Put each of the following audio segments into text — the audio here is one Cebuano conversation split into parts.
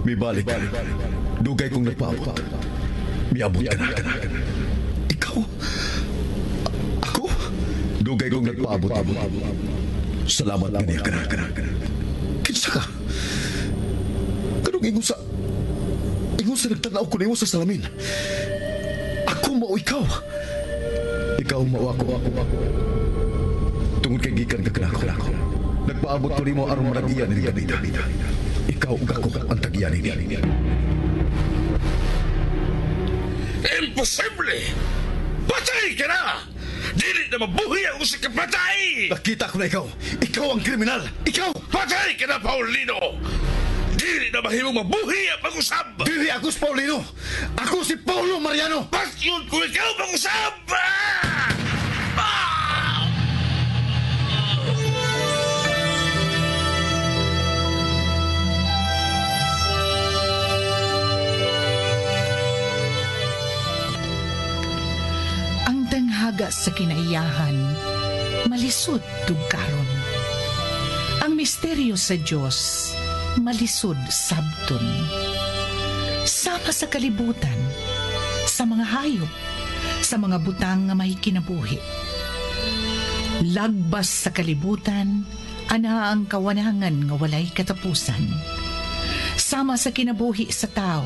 Mibalik ka. Dugay kong nagpaabot. Miabot ka na. Ikaw? Ako? Dugay kong nagpaabot. Salamat nga niya ka na. Kinsa ka? Kanong ingon sa... Ingon sa nagtanaw ko nimo sa salamin. Ako mao ikaw. Ikaw mao ako. Tungod kay gikan ka kanako. Nagpaabot ko nimo aron manag-iya ni Davida. Ikaw ug ako ang tag-iya nini. Imposible! Patay ka na! Dili na mabuhi ang usa ka patay! Nakita ko na ikaw. Ikaw ang kriminal. Ikaw! Patay ka na, Paulino! Dili na mahimong mabuhi ang pag-usab! Dili ako si Paulino! Ako si Paulo Mariano! Patyon ko ikaw pag-usab! Ah! Ah! Ang danghaga sa kinaiyahan, malisod tugkaron. Ang misteryo sa Dios, malisod sabton. Sama sa kalibutan, sa mga hayop, sa mga butang nga may kinabuhi. Lagbas sa kalibutan, ana ang kawanangan nga walay katapusan. Sama sa kinabuhi sa tao,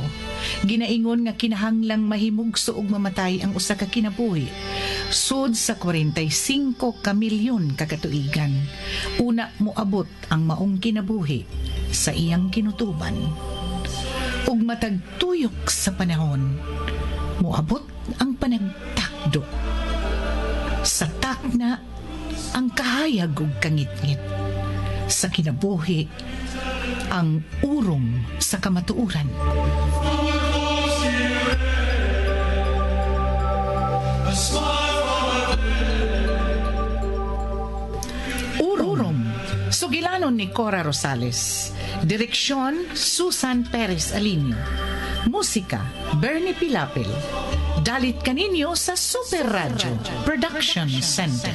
ginaingon nga kinahanglang mahimugso og mamatay ang usa ka kinabuhi. Sud sa 45 ka milyon ka katuigan, una moabot ang maong kinabuhi sa iyang kinutuban. Ug matag tuyok sa panahon, moabot ang panagtakdo. Sa takna, ang kahayag ug kangitngit. Sa kinabuhi, ang urong sa kamatuoran. Urong. Sugilanon ni Cora Rosales. Direksyon, Susan Perez Alinio. Musika, Bernie Pilapil. Dalit kaninyo sa Super Radio Production Center.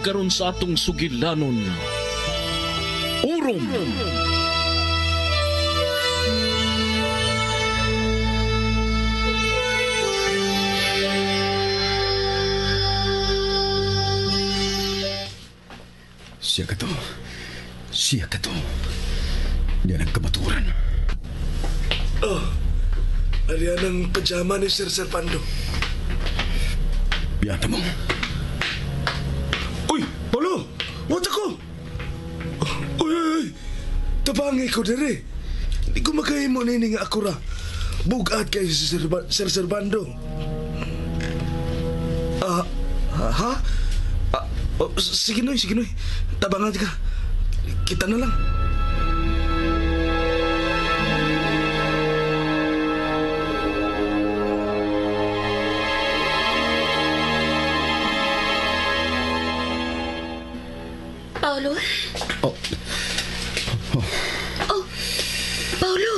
Karon sa atong sugilanon, Urom. Siya ka to. Siya ka to. Yan ang kamaturan. Oh, ariyan ang pajama ni Sir Servando. Biyata mo. Uy, Paulo! What ako? Uy, uy, uy! Tabangi ko dire. Di ko makahimo nini nga ako ra. Bugat kay si Sir Servando. Ha? Oh, sige noy, sige noy. Tabangan ka. Kita na lang. Paulo? Oh. Oh. Paulo.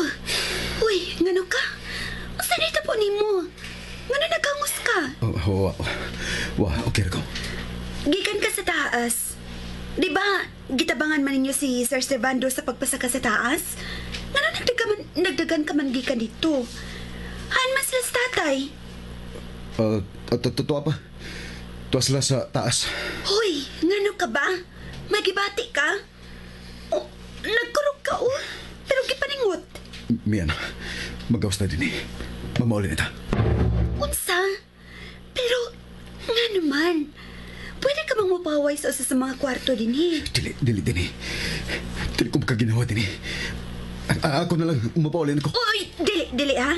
Uy, ngano ka? Asa na ito po nimo? Ngano nagkangus ka? Oh, wa, okay ra ko. Gikan ka sa taas. Di ba, gitabangan man ninyo si Sir Servando sa pagpasaka sa taas? Ngano nagdagan ka man gikan dito? Han man sila sa tatay? Tuwa pa. Tuwa sila sa taas. Hoy, ngano ka ba? Magibati ka? Oh, nagkurog ka, oh. Pero gipaningot. Mian, magawas na din eh. Mamauli na ta. Unsa? Pero, nga naman. Pwede ka bang mapaway sa usa sa mga kwarto din eh? Dili, dili din eh. Dili ko makaginawa din eh. Ako na lang, mapaulin ko. Uy, dili, dili ha?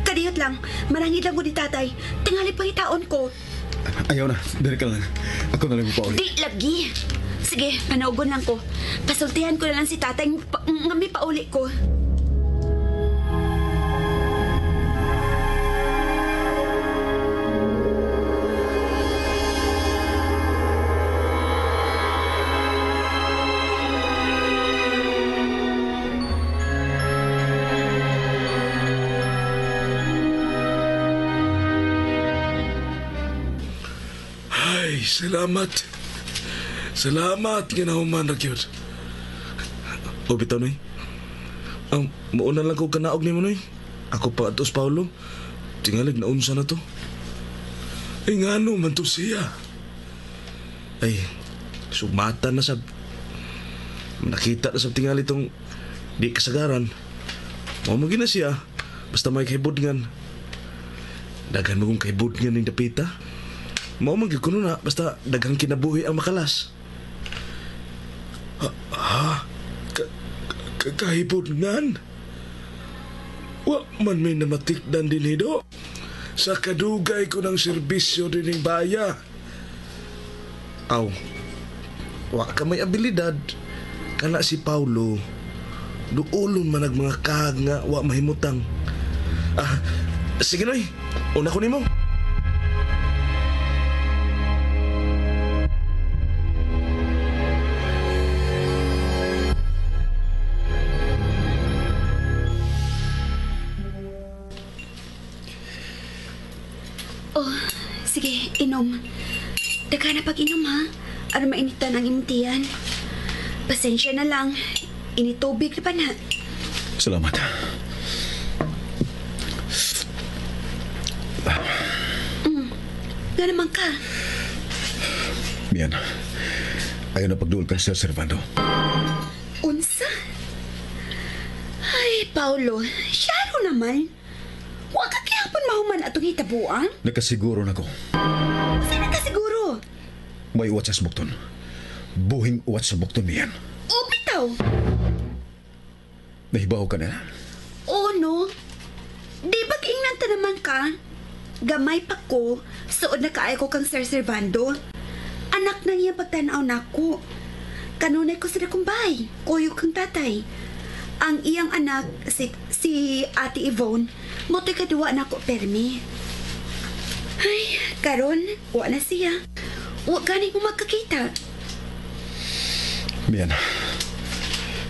Kadiyot lang. Marangid lang ko ni tatay. Tingali pa itaon ko. Ayaw na, dili ka lang. Ako na lang mapauli. Di lagi. Sige, panaugon lang ko. Pasultihan ko na lang si tatay nga may pauli ko. Salamat. Salamat nga nahuman ra gyud. O bitaw noy. Ang muuna lang ko kanaog nimo noy. Ako pa atos Paulo. Tingalig naunsa na to. Ay ngano man to siya. Ay, sumata na sab. Nakita na sab tingali tong di kasagaran. Mao man gyud na siya. Basta may kahibudngan. Daghan mo kong kahibudngan ning dapita. Mao man gyud kuno na basta daghang kinabuhi ang makalas. Ha? Kahibudngan? Wa man may namatikdan din hido. Sa kadugay ko ng serbisyo dining baya. Aw, wa ka may abilidad. Kana si Paulo, duolon man ang mga kahag nga wa mahimutang. Ah, sige noy, una ko nimo. Oh, sige, inom. Daghan na pag-inom ha. Aron mainitan ang imong tiyan. Pasensya na lang. Initubig na pa na. Salamat. Nga naman ka. Mian, ayaw na pagduol kang Sir Servando. Unsa? Ay, Paulo, syaro naman. Wa ka gihapon mahuman atong hitabuan? Nakasiguro na ko. Usa na ka siguro? May uwat sa bukton. Buhing uwat sa bukton, Mian. O, bitaw. Nahibaw ka na. Oo, no? Di ba giingnan ta naman ka? Gamay pa ko, suod na kaay ko kang Sir Servando. Anak na niya pagtanaw nako. Kanunay ko sa dakumbay, kuyo kang tatay. Ang iyang anak, si Ate Yvonne, moto'y kaduwa nako permi. Ay, karon, wa na siya. Wa gani mo magkakita. Mian,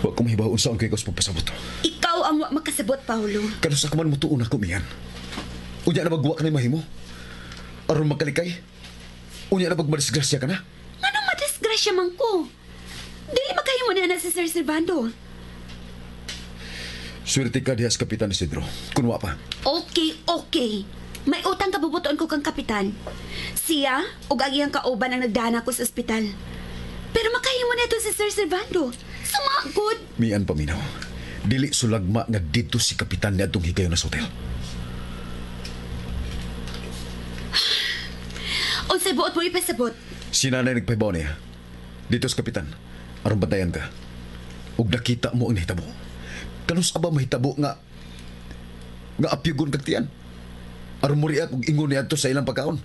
wa ko mahibaw unsaon kay ko sa pagpasabot. Ikaw ang wa makasabot, Paulo. Kanus ako man mutuon ako, Mian. Unya na magwa ka na mahimo. Aron magkalikay. Unya na magmadisgrasya ka na. Anong madisgrasya man ko? Dili makahimo niya na si Sir Servando. Swerte ka diha sa Kapitan Isidro. Kunwa pa. Okay, okay. May utang kabubuton ko kang kapitan. Siya ug ang iyang kauban ang nagdana ko sa ospital. Pero makahimo na ito si Sir Servando. Sumagod. Mian paminaw. Dili sulagma nga dito si Kapitan niadtong higayon na sa hotel. Unsay buot mo ipasabot? Si nanay nagpahibaw niya. Dito sa Kapitan. Aron bantayan ka. Ug nakita mo ang nahitabo. Kanus aba mahitabo nga apyugon kag tiyan. Aron mo react og ingon niadto sa ilang pagkaon.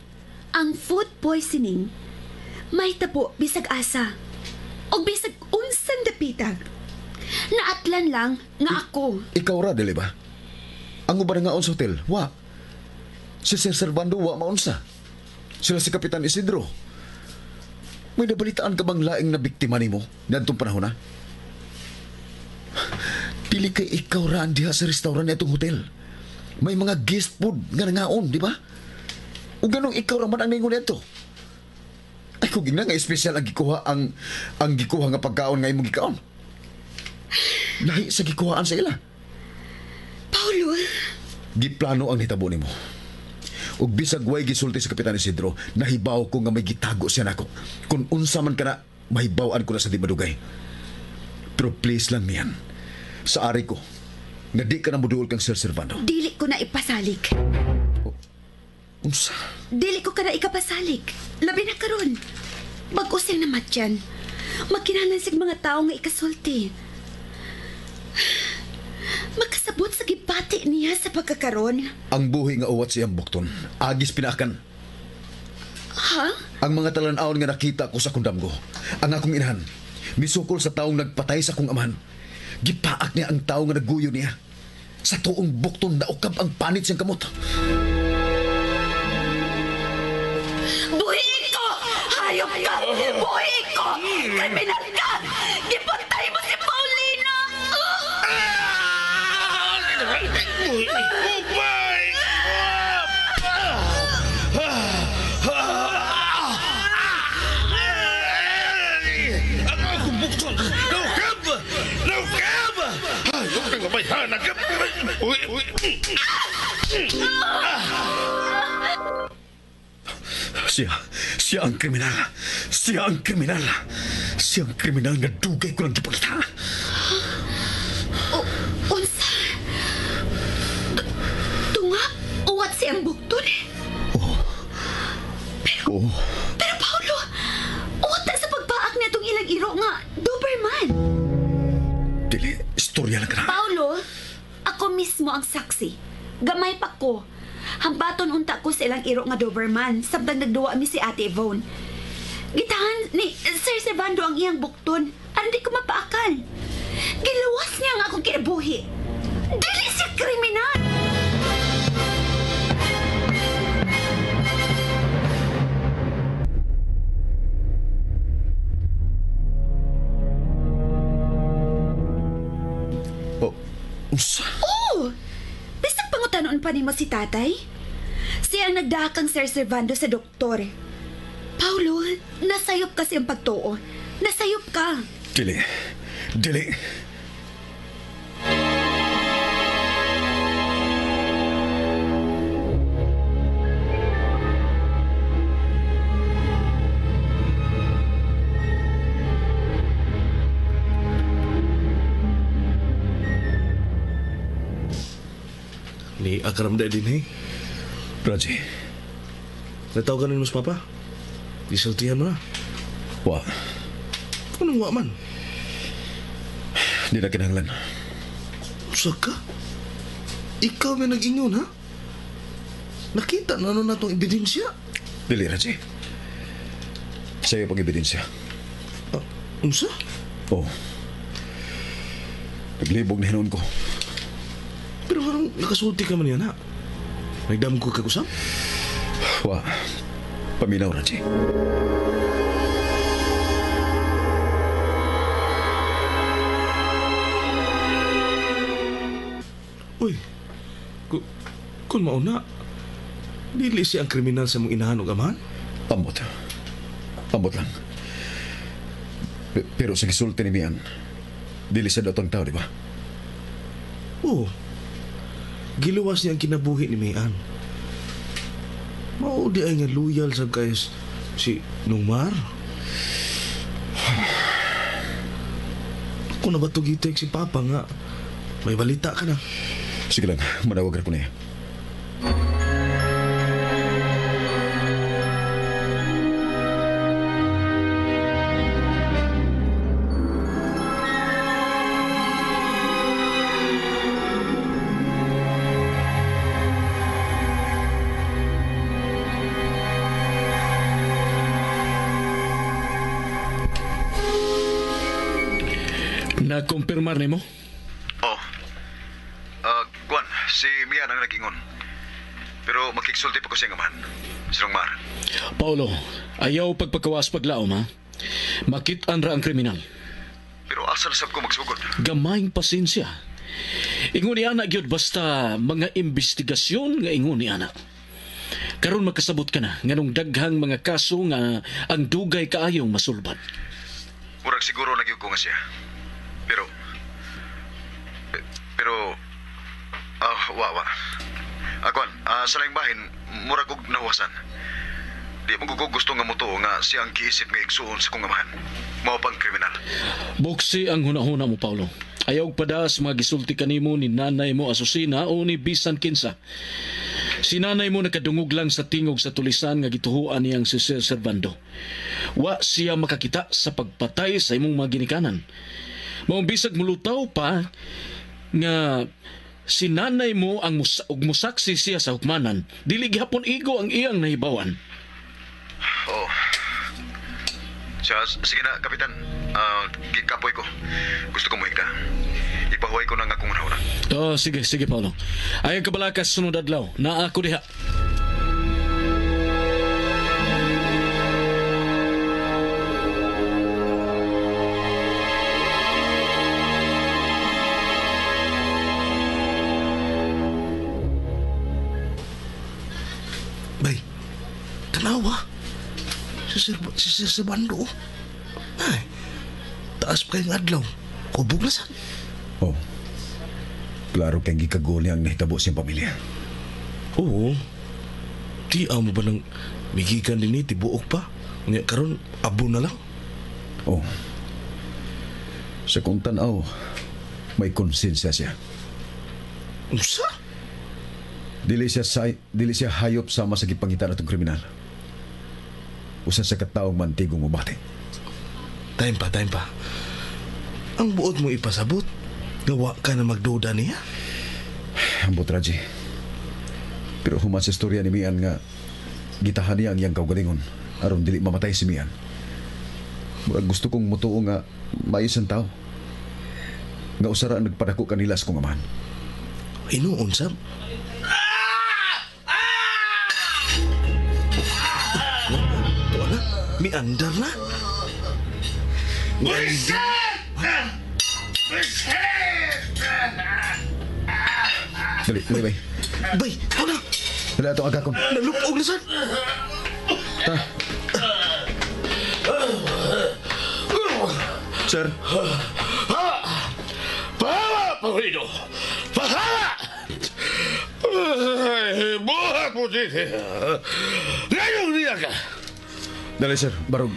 Ang food poisoning mahitabo bisag asa og bisag unsang dapita. Naatlan lang nga ako. Ikaw ra, dili ba? Ang uban nga sa hotel, wa. Si Sir Servando, wa maunsa. Sila si Kapitan Isidro. May nabalitaan ka bang laing na biktima nimo niadtong panahon na? Dili kay ikaw ra ang diha sa restaurant niadtong hotel. May mga guest food nga nangaon, di ba? O ganong ikaw ra man ang ningon niadto. Ay kung gina nga espesyal ang gikuha ang gikuha nga pagkaon nga imong gikaon. Lahi sa gikuhaan sa ila. Paulo, Giplano ang nitabo nimo. Ug bisag way gisulti sa Kapitan Isidro, nahibaw ko nga may gitago siya nako. Kung unsa man kana, mahibaw-an ko na sa di madugay. Pero please lang niyan, sa ari ko, nga di ka na muduol kang Sir Servando. dili ko na ipasalig. Unsa? Dili ko ka na ikapasalig. Labi na karon. Bag-o siyang namatyan. Magkinahanglan sig mga tao nga ikasulti. Makasabot sa gibati niya sa pagkakaron. Ang buhi nga uwat siyang bukton, agis pinaakan. Ha? Ang mga talan-awon nga nakita ko sa kundamgo, ang akong inahan, misukol sa taong nagpatay sa akong amahan. Gipaak niya ang tao nga nagguyo niya. Sa tuong bukton naukab ang panit siyang kamot. Buhi ko! Hayop ka! Buhi ko! Kriminal ka! Gipatay mo si Paulina! Upay! Uy, uy. Siya ang kriminal. Siya ang kriminal. Siya ang kriminal nga dugay ko ng gipangita. Unsa? Tunga? Uwat siyang bukton eh. Oh. Pero Paolo, uwat na sa pagpaak na itong ilang iro nga, Doberman. Dili, istorya lang ka na. Paolo, ako mismo ang saksi. Gamay pa ko. Hambaton unta ko sa ilang iro nga Doberman samtang nagduwa mi si Ate Yvonne. Gitahan ni Sir Servando ang iyang bukton. Aron di ko mapaakal. Giluwas niya ang akong kinabuhi. Dili siya kriminal! Oh, unsa? Oo! Bisag pangutanon pa nimo si tatay. Siya ang nagdakang Sir Servando sa doktor. Paolo, nasayop kasi ang pagtuo. Nasayop ka. Dili. Dili. Ni akaram da din eh. Raji, Natawagan mo sa papa? Isultihan mo na. wa. Anong wa man? Di na kinahanglan. Usa ka? Ikaw may nag-ingon, ha? Nakita na ano na itong ebidensya? Dili, Raji. Sa'yo pang ebidensya. Unsa? Oh. Naglibog na hinuon ko. Pero parang nakasulti ka man yan, ha? Nagdamgo ka kusam? Wa. Paminaw, Raji. Uy, kung mauna, dili siya ang kriminal sa mong inahan o amahan? Ambot. Ambot lang. Pero sa gisulti ni Mian, dili sa datong tao, di ba? Oo. Giluwas niya ang kinabuhi ni Mian. Mao di ay nga loyal sab kay si Numar. Kung nabato gitek si Papa nga, may balita ka na. Sige lang, manawag ra ko niya. Nakumpirmar nimo? Oh. Kwan, si Mian ang nag-ingon. Pero makiksulti pa ko siyang amahan. Si Mar. Paolo, ayaw pagpakawas paglaom ha. Makit-an ra ang kriminal. Pero asa na sab ko magsugod? Gamayng pasensya. Ingon ni ana gyud basta mga investigasyon nga ingon ni ana. Karon makasabot ka na nganong daghang mga kaso nga ang dugay kaayong masulbad. Murag siguro nagyug ko nga siya. Pero wa. Akon, sa laing bahin, murag og nahuwasan. Di mo ko gusto nga mutuo nga siya ang giisip nga igsuon sa kong amahan. Mao pang kriminal. Buksi ang hunahuna mo, Paulo. Ayaw padas mga gisulti kanimo ni nanay mo Asusina o ni bisan kinsa. Si nanay mo nakadungog lang sa tingog sa tulisan nga gituhuan niyang si Sir Servando. Wa siya makakita sa pagpatay sa imong mga ginikanan. Maong bisag mulutaw pa nga si nanay mo ang ug musaksi siya sa hukmanan, dili gihapon igo ang iyang nahibawan. Oo. Siya, sige na, Kapitan. Gikapoy ko. Gusto ko muhigda. Ipahuway ko na nga akong hunahuna. Oh, sige, sige, Paolo. Ayaw kabalakas sunod adlaw. Naa ako diha. Bay, tanawa. Si Sir Servando. Ay, taas pa kayong adlaw. Kubog na sad. Oh. Klaro kay gikagol niya ang nahitabo siyang pamilya. Oo. Di amo ba nang migikan din ni tibuok pa? Nya karon abo na lang. Oh. Sa kong tanaw, may konsensya siya. Unsa? Dili siya hayop sama sa gipangita natong kriminal. Usa sa katawong mantigong mabati. Time pa. Ang buot mo ipasabot, gawa ka na magduda niya. Ambot, Raji. Pero human sa istorya ni Mian nga gitahan niya ang iyang kaugalingon aron dili mamatay si Mian. Murag gusto kong mutuo nga maayos ang tao. Nga usara ang nagpadako kanila sa kong amahan. Hinuon, sab. Wala, miandar na. Dali, dali, bay. Bay, wala. Dali atong agakon. Nalupog na sad. Ta. Sir, Pahawa, Paulino! Pahawa! Ay, buhat mo dito. Ngayong niya ka. Dali sir, barog.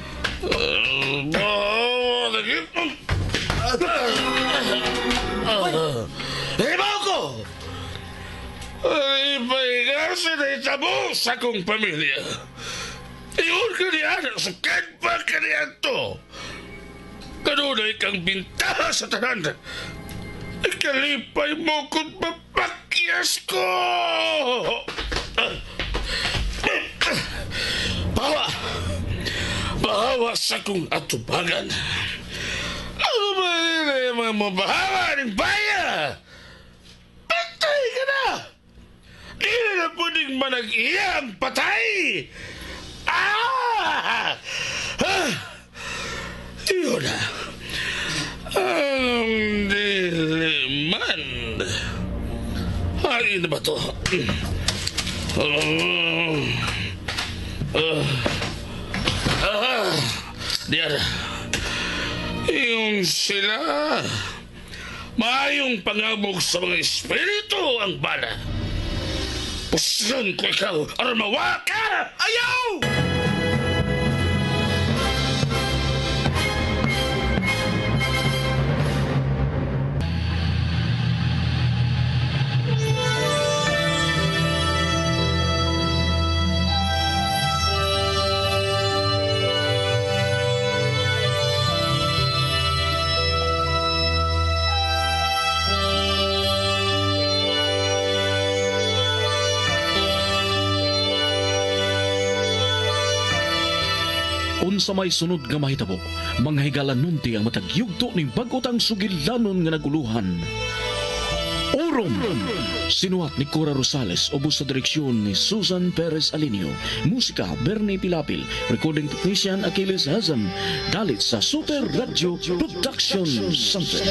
Ibaw ko! Ipaigarsi na itabo sa akong pamilya. Iyon ka niya, sukad pa ka niya to. Kanunay kang bintaha sa tanan. Ikalipay mo kung papakyas ko! Bawa! Bahawa sa kong atubangan. Ano ba yun mga mabahawa ng baya? Patay ka na! Di na pwedeng manag-iya ang patay! Ah! Ah! Yun na. Anong diliman? Ay, na ba to? Diyan. Yung sila. Maayong pangabog sa mga espiritu ang bala. Pusyon ko ikaw, aron mawa ka! Ayaw! Unsa may sunod nga mahitabo, mga higala nunti ang matag yugto ning bag-otang sugilanon nga naguluhan. Orom! Sinuhat ni Cora Rosales, ubos sa direksyon ni Susan Perez Alinio. Musika, Bernie Pilapil. Recording technician, Achilles Hazan. Dalit sa Super Radio Production Center.